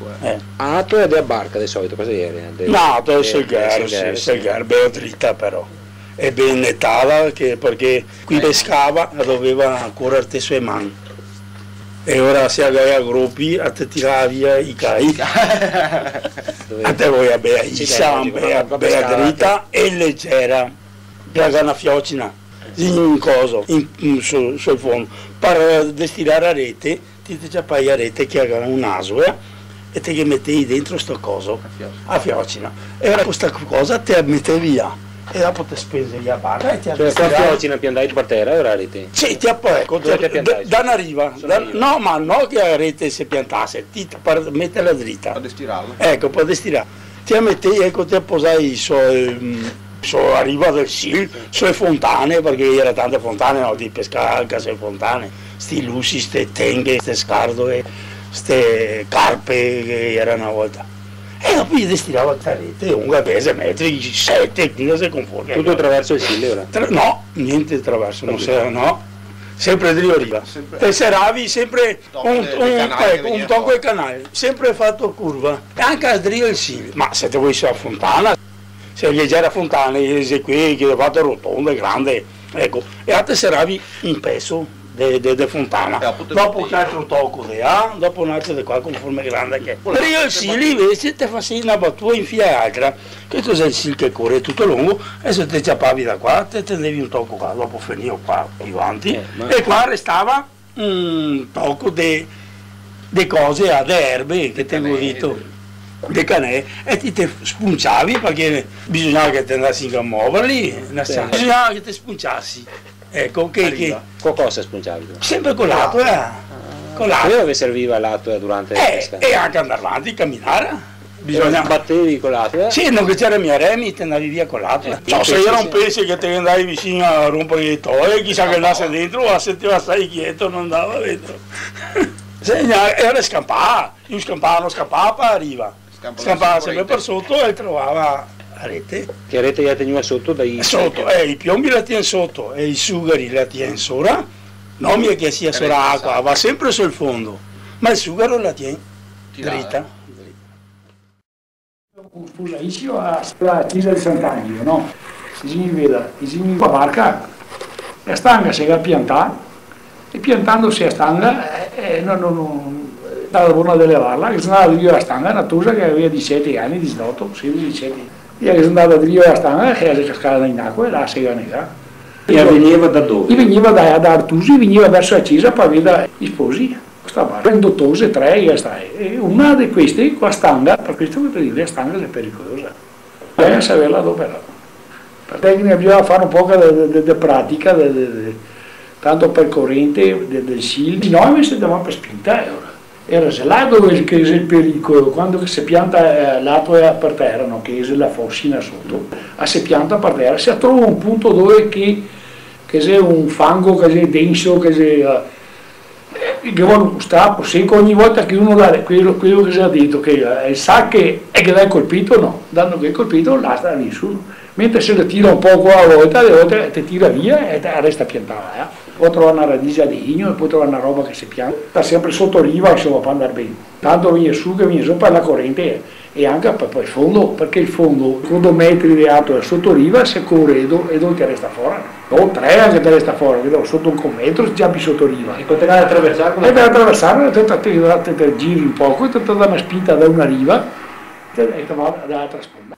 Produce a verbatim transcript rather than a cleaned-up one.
Eh. A atoła de barca, de solito, cosa iera? De, no, de, de selgher, sì, selgher, sì. Bela drita però. E ben netada, che, parché chi pescava la doveva corer te sue man. E ora se la gavea gropi, la te tirava via i cai. La te voea bea lisa, bea, bea drita e legera. Che la ga na fiocina in coso, in, in, su, sul fondo. Par destirar la rete, ti te ciapavi la rete che la gavea un naso, eh, e te ghe metevi dentro sto coso, a fiocina. A fiocina. E ora co sta cosa te la metevi via. E dopo te spenzevi la barca e te... Cioè, co la fiocina piantavi par tera, ora la rete? Sì, ti la po-, eco, dove te la piantavi? Da, da na riva. Da, na riva. No, ma no che la rete se piantase, ti, ti par meterla drita. Par destirarla. Eco, par destirarla. Ti la metevi, eco, ti la posavi so, ehm, so la riva del Sil, so le fontane, parché iera tante fontane, no? Ti pescavi anca so le fontane, sti lusi, ste tenghe, ste scardołe, ste carpe che iera na volta. E dopo i destirava sta rete, longa dese metri, sete, quindese, conforme. Tuto atraverso el Sil, ora? Tra-, no, gnente atraverso, no se, no. Sempre drio riva. Sempre. Te seravi sempre un, un, eco, un toco de canale, sempre fato curva. E anca drio el Sil. Ma se te volevi so la fontana, se ghe gera fontane, xe quee che le ga fato rotonde, grande, eco, e te seravi un peso de, de, de fontana. E dopo te... Dopo un altro toco de là, dopo un altro de qua, conforme grande che xe. Drio el Sil invese te fasevi na batua in fila a l'altra. Questo xe el Sil che core tuto longo, e se te ciapavi da qua, te tendevi un toco qua, dopo finivo qua, più avanti, eh, ma e qua restava un toco de, de cose, ah, de erbe, che te go dito, de canee, e ti te spunciavi, parché bisognava che te andasi a moverli, na sa-, bisognava che te spunciasi. Eco, che, che... Co cosa spunciavi? Sempre co l'atoła, eh. Co l'atoła. Quela che serviva l'atoła durante la pesca. Eh, e anca andar avanti, caminar. Bisogna... Batevi co l'atoła? Sì, no che ghe gera mia remi, te andavi via co l'atoła. Eh, ciò, se gera un pese che te andavi visin a rompere le tołe, chisà che andase dentro, ma se te stavi chieto, no andava dentro. Se, e ora scampava, lu scampava, no scampava par riva. Scampava sempre par soto e trovava la rete. Che rete la tegneva soto dai... Soto, eh, i pionbi la tien soto e i sugari la tien sora. No mia che sia sora l'acua, va sempre sul fondo, ma el sugaro la tien drita. Scusa, io a la chiesa de Sant'Angelo, no? I se veda, i se veda la barca, la stanga se ga piantà, e piantandose la stanga, eh, eh, no, no, no, la bona de levarla, che xe ndata drio la stanga, na tosa che gaveva disete ani, disdoto, sedese, disete. E che xe ndata drio la stanga, che la xe cascada in acua e la se ga negà. E la vegneva da dove? E vegneva da, da Artusi, vegneva verso la chiesa par veda i sposi. Sta barca, in do tose, tre, e sta, e una de queste, co la stanga, par questo che te digo, la stanga xe pericolosa. Bisogna saverla adoperar. Par tecnica bisogna far un poco de, de, de, de pratica, de, de, de, tanto par corente, de, del Sil. No, invese te va par spinta, eh, ora. Iera xe là dove che xe el pericolo, quando che se pianta, eh, l'atoła par tera, no? Che xe la fosina soto, la se pianta par tera, se trova un punto dove che, che xe un fango, che xe denso, che xe, eh, Eh, che vol un strapo seco, ogni volta che uno dà quelo, quelo che se ga dito che, eh, sa che, e che dà el colpito, no, dando che el colpito, no sta nesuni. Mentre se lo tira un poco a la volta, le volte te tira via e te resta piantada, eh. Pol trovar na radise de legno, e pol trovar na roba che se pianta, sta sempre soto riva, insoma, par andar ben. Tanto vegner su che vegner su par la corente, eh. E anca par, par el fondo, parché el fondo, co do metri de alto, soto riva, se core e do, e do te resta fora, no? O tre anca te resta fora, che do, soto un metro, già pi soto riva. E co te ga da traversar, come fai? E te ga da traversar, te, te, te, te, te giri un poco, te, te dà na spinta da una riva, te, e te va da l'altra sponda.